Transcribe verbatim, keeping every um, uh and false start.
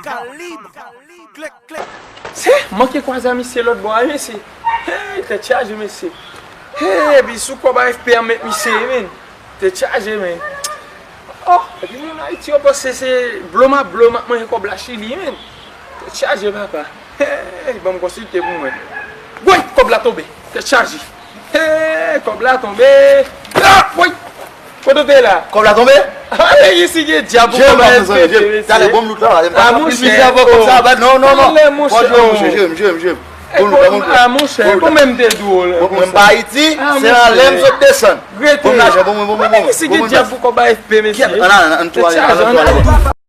Kalib. Klèk, klèk. Se manke kwaze a misye lòt bò a, mesye. Hey, tèt chaje, mesye. Hey, epi sou kòb A F P a met misye, men. Tèt chaje, men. Oh, epi moun Ayiti yo panse se blo m ap blo m ap manje kòb la Chili, men. Tèt chaje, papa. Hey, ban m konsilte pou mwen. Woy, kòb la tonbe. Tèt chaje. Hey, kòb la tonbe. Ah, woy. Kote w te la? Kòb la tonbe? Ale, isi gen dyab pou kòb la tonbe, mesye. Talè, bon, m lout la. Ah, monchè, oh. Non, non, non. Ale, monchè, oh. Jere m, jere m, jere m. Bon lout la, bon lout la. Ah, monchè, kòman m te di w la? Mwen pa Ayiti, se anlè m sot desann. Rete. Bon, lajan, bon, bon, bon, bon. Isi gen dyab pou kòb A F P, mesye. Ann, ann, ann tou ale, ann tou ale.